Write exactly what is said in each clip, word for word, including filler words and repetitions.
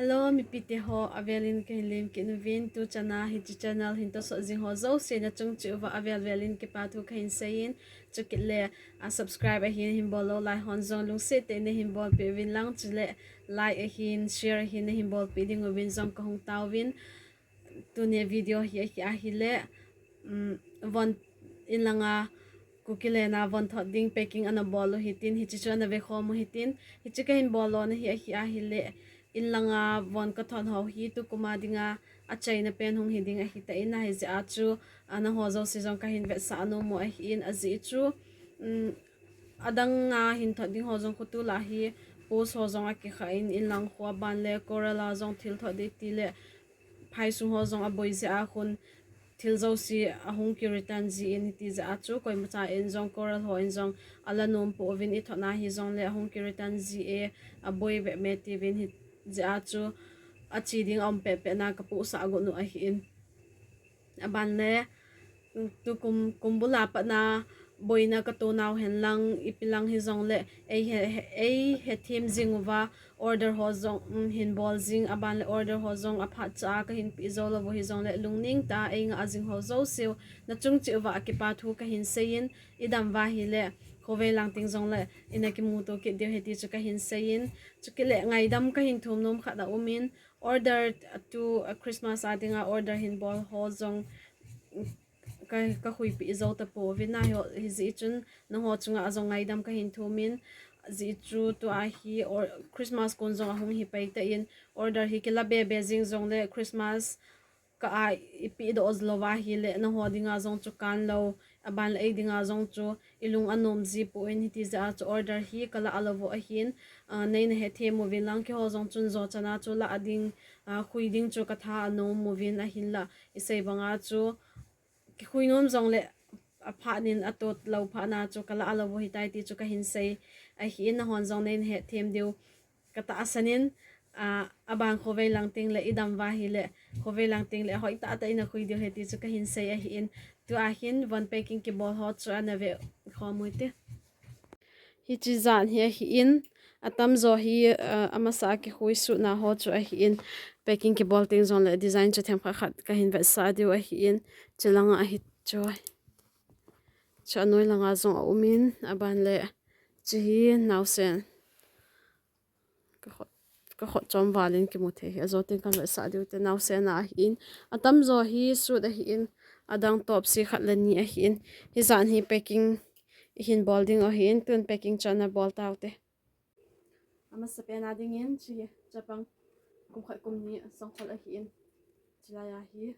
Hello, mipite ho, avelin kahin lemkit uvin, tu chana hiche channel hin tosot jing ho jouse nachung cheh uva avel velin kipa thu kahin seiyin, chukit le, a subscribe ahin, hin bol lou lai hon jong lungset tah in nahin bolpeh uvin lang, chule like ahin, share ahin, nahin bolpeh ding uvin jong kahung taovin. Tuni video hi ahi, ahile, um, von in langa Kuki lena von thot ding packing ana bol u hitin, hiche chu ana vekhom u hitin, hiche kahin bol lona hi ahi, ahile, in langa von kathot ho hi tukum a dinga achaina pen hung hi ding ahitan, ahijeh a chu, a, nangho jouse jong kahin vetsah nom u ahin, ajeh chu, um, adang a hin thot ding ho jong khu tulai hi post ho jong akikha in, in lang khu aban le coral a jong thil thot ding tile, phaisung ho jong aboi jeh a khun thil jouse ahung ki return jin, hiti jeh a chu koimacha in jong coral ho in jong ala nom pouvin, ithotna hijongle ahung ki return ji e, aboi veve tiuvin, hijeh a chu ache ding aum pehpeh na kapohsah got u ahin. Aban le, tukum, kum bula patna boina kato nau hen lang, ipi lang hijongle, eihe, eihethem jing uva, order ho jong, um, hin bol jing, aban le order ho jong aphatcha a kahin pe jou lou u hijongle, lungning tah a eingah jing ho jouseu nachung cheh uva kipa thu kahin seiyin, idam uva ahile, khovei lang teng jongle ina kimuto kit diu ahi ti chu kahin seiyin, chukit le ngaidam kahin thum nom khat aumin, order tu, a, Christmas a dinga order hin bol ho jong ka, kakhuipeh jou tapouvin ahi, hijeh chun nangho chunga jong ngaidam kahin thumin, ajeh chu tua hi or, Christmas kon jong ahung hi pai tan, order hi kila bebe jing jongle Christmas kah a ipeh doh louva ahile nangho dinga jong chu kan lou, aban le ei dinga jong chu ilung anom ji pon, hiti jeh a chu order hi kala lou u ahin, a, neina hethem uvin lang, keiho jong chun jo chana chu la ding, a, khui ding chu katha anom uvin, ahinla isei banga chu kikhui nom jongle aphat in ato lou phat na chu kala lou u ahitai ti chu kahin sei ahin, nahon jong neina hethem diu katahsan in, a, aban khovei lang teng le idam uva ahile, khovei lang teng le hoitah tah in akhui diu ahi ti chu kahin sei ahin, tua hin von packing kibol ho chu ana vekhom u hite. Hiche jat hi ahin, atamjo hi, a, amasa a kikhui suhna ho chu ahin, packing kibol teng jongle design chu themkhat khat kahin vetsah diu ahin, chulanga ahi chu, chu anoi langa jong aumin, aban le chu hi naosen kakhut, kakhut chom valin kimu thei hi, ajo teng kan vetsah diu hite, naosen a ahin, atamjo hi suit ahin, adang top se khat le ni ahin, hijat hi packing ihin bol ding u ahin, tun packing chu ana bol taute. Amasapen a dingin, chu hi, chapang kum khat kum ni sangkhol ahin, chulai a hi,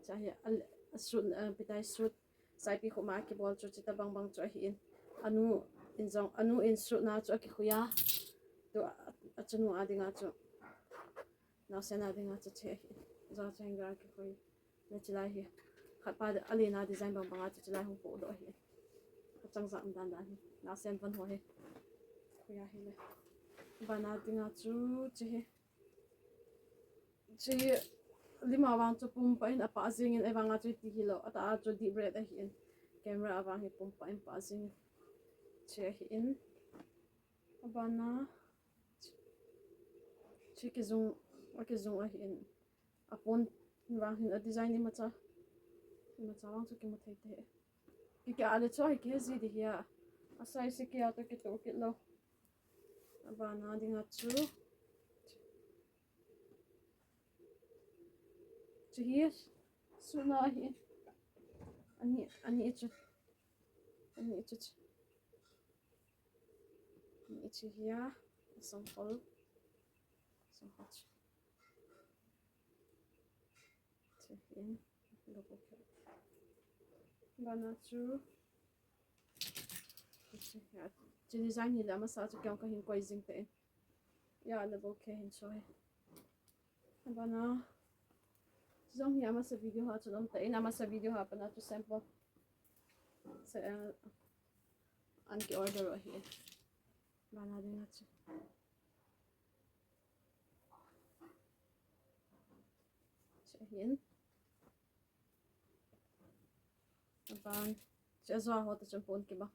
chu hi, a, a suit, a, pitai suit, saipi khuma kibol chu, chuti bang bang chu ahin, anu in jong, anu in suit na chu akikhui a, tua, achanu a dinga chu, naosen a dinga chu chu ahin, ja chu hanger a kikhui. Na chulai hi. Khat pa alena design bang banga chu chulai hung podoh ahi. Kachang jat dan dan hi. Naosen van ho hi. Khui ahile. Bana dinga chu chu hi. Chu hi lima vang chu pumpa in apah jingin, ahivanga chu ti hilou. Atah a chu deep red ahin. Camera a vang hi pumpa in pah jingin. Chu ahin. Abana. Chu kijung, akijung ahin. Apon vang hin a design imacha, imacha vang chu kimu thei te. Kiki a le chu hi kihe ji di hi a. A size kia to kito kit lou. Abana dinga chu. Chu hi suit na hi. Ani, ani chu. Ani chu chu. Ani chu hi a. Sangkhol. Sangkhol chu. Chu hin, lok okay. Bana chu, chu hi a, chu design hi le amasa chu kei jong kahin koi jing tan. Ya, lok okay hin chu hi. Bana, chu jong hi amasa video a chu um tan, amasa video a pat na chu sample. Sa, eh, an ki order ahi. Bana dinga chu. Chu hin. Aban. Chu ajo ho ta chun pon kibang.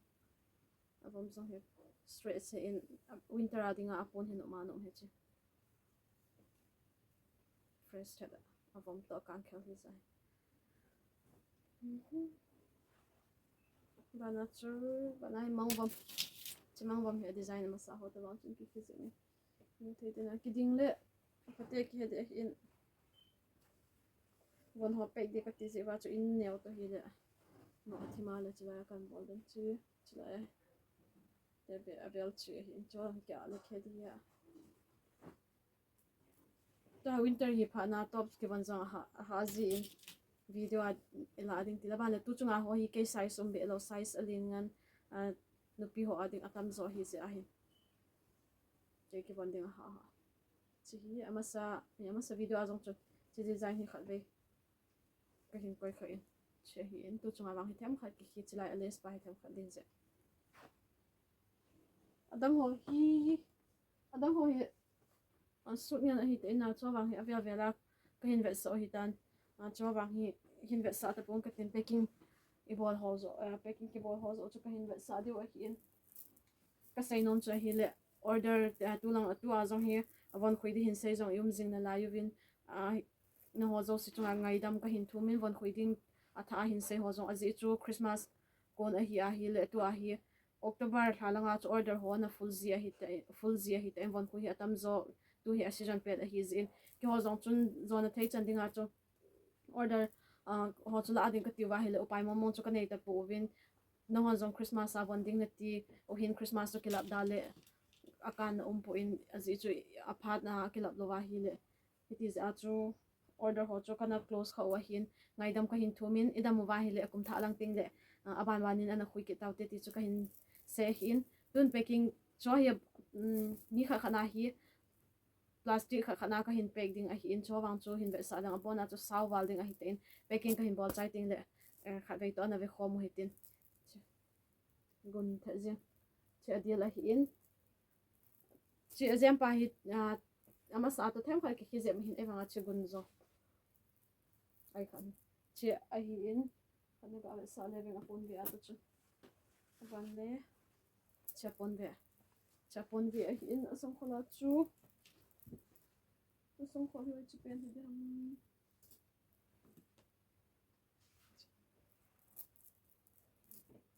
Avom jong hi. Straight se in, winter a dinga apon hin um a nom hi chu. Press khat a vom to kang khel hi sai. Mhm. Bana chu, bana hi mangvom. Chi mangvom hi a design masa ho to vang chun ki ki ni. Ni thei te na ki ding le. Ka te ki he de in. Von ho pek de ka ti ji va chu in neo to hi le. Ma thima le chi la kan bol den chi. Chi la e. Te be a bel chi hi in chon ka le khe di ya. Tua winter hi phatna tops kibon jong aha, aha ji in video a ila ding ti la ban le tu chunga ho hi kei size um be lo size a len ngan, a, nupi ho a ding atam jo hi ji ahi. Kei kibon ding aha, aha. Chi hi amasa, amasa video a jong chu chi design hi khat ve. Ka hin koi kha in. Chi hi in tu chunga vang hi them khat ki khi chi lai a lace pa hi them khat ding je. Adang ho hi, adang ho hi, a, suit ngen ahi te na, chuvang hi avel vel a ka hin vetsah ahi tan. A, chuvang hi hin vetsah ta pon ka tin packing i bol ho jo, a, packing ki bol ho jo chu ka hin vetsah diu ahi in. Ka sei nom chu ahi le order, a, tu lang a tu a jong hi a von khui di hin sei jong i um jing na lai uvin, a, na ho jo si chunga ngaidam ka hin thum in von khui ding a tha a hin sei ho jong a ji chu Christmas kon ahi ahi le tu ahi October lha langa chu order ho na full ji ahi ta, full ji ahi ta, in von khui hi atam jo, tu hi a season pet ahi ji in. Kei ho jong chun jo na thei chan dinga chu order, ah, ho chu la ding ka ti uva hi le upai mong mong chu ka nei ta pu uvin. Nang hon jong Christmas a von ding na ti u hin Christmas chu kilap da le a kan na um pu in a ji chu a phat na kilap lo va hi le. Hiti jeh a chu order ho chu kana close kha u ahin, ngaidam ka hin thum in, i dam uva hi le, a kum thah lang ting le, a, a ban ban in ana khui kit tau te ti chu ka hin sei ahin. Tun packing chu hi, um, ni khat khat na hi, plastic khat khat na ka hin pack ding ahin, chu vang chu hin vetsah ding, a bon a chu sao val ding ahi te in, packing ka hin bol chai ting le, eh, khat vei to ana ve khom u hi tin. Gun theh jing. Chi a dil ahin. Chi a jempa hi, ah, amasa a to them khat ki khi jem hin ei vang a chi gun jo. Ai khan. Chi ahin. Khan ga vetsah le veng a pon ve a to chu. A van le. Chi a pon ve. Chi a pon ve ahin a song khol a chu. A song khol hi chi pen hi dam.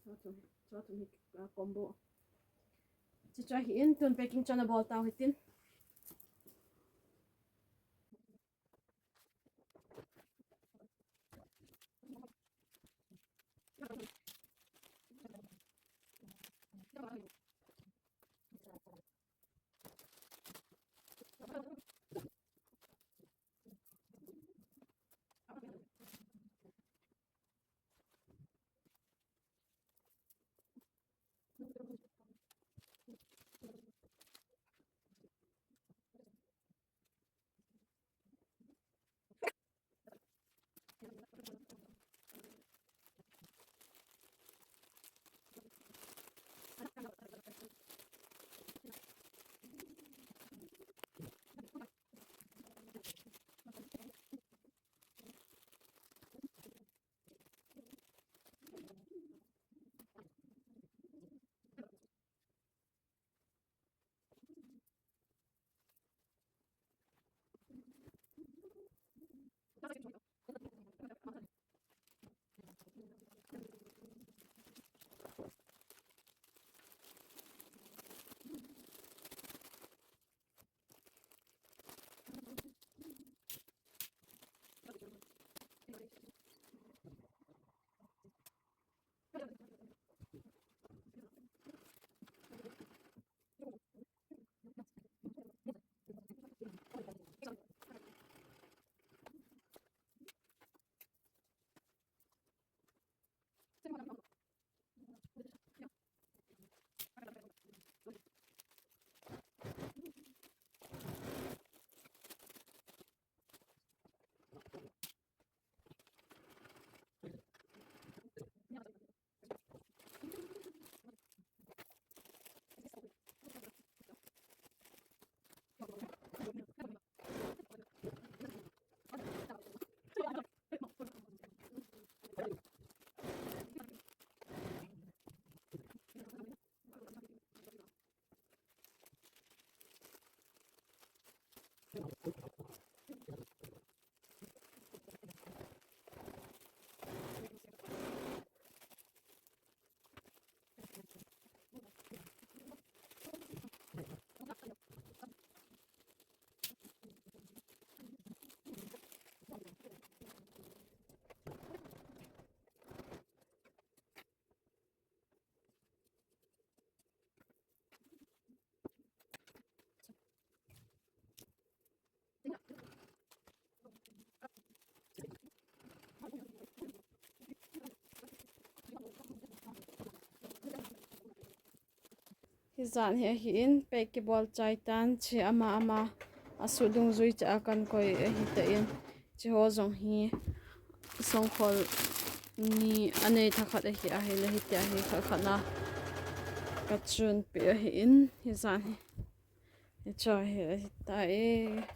Chua thum, chua thum hi, ah, combo. Chi chua hi in tun packing chana bol tau hitin. Hijat hi ahin, pack kibol chai tan, chi ama ama asuh dungjui cha a kankoi ahitan, chi ho jong hi songkhol ni anei thakhat ahi, ahile hitia hi khat khat na kachunpeh ahin, hijat hi. Hiche hi ahitai.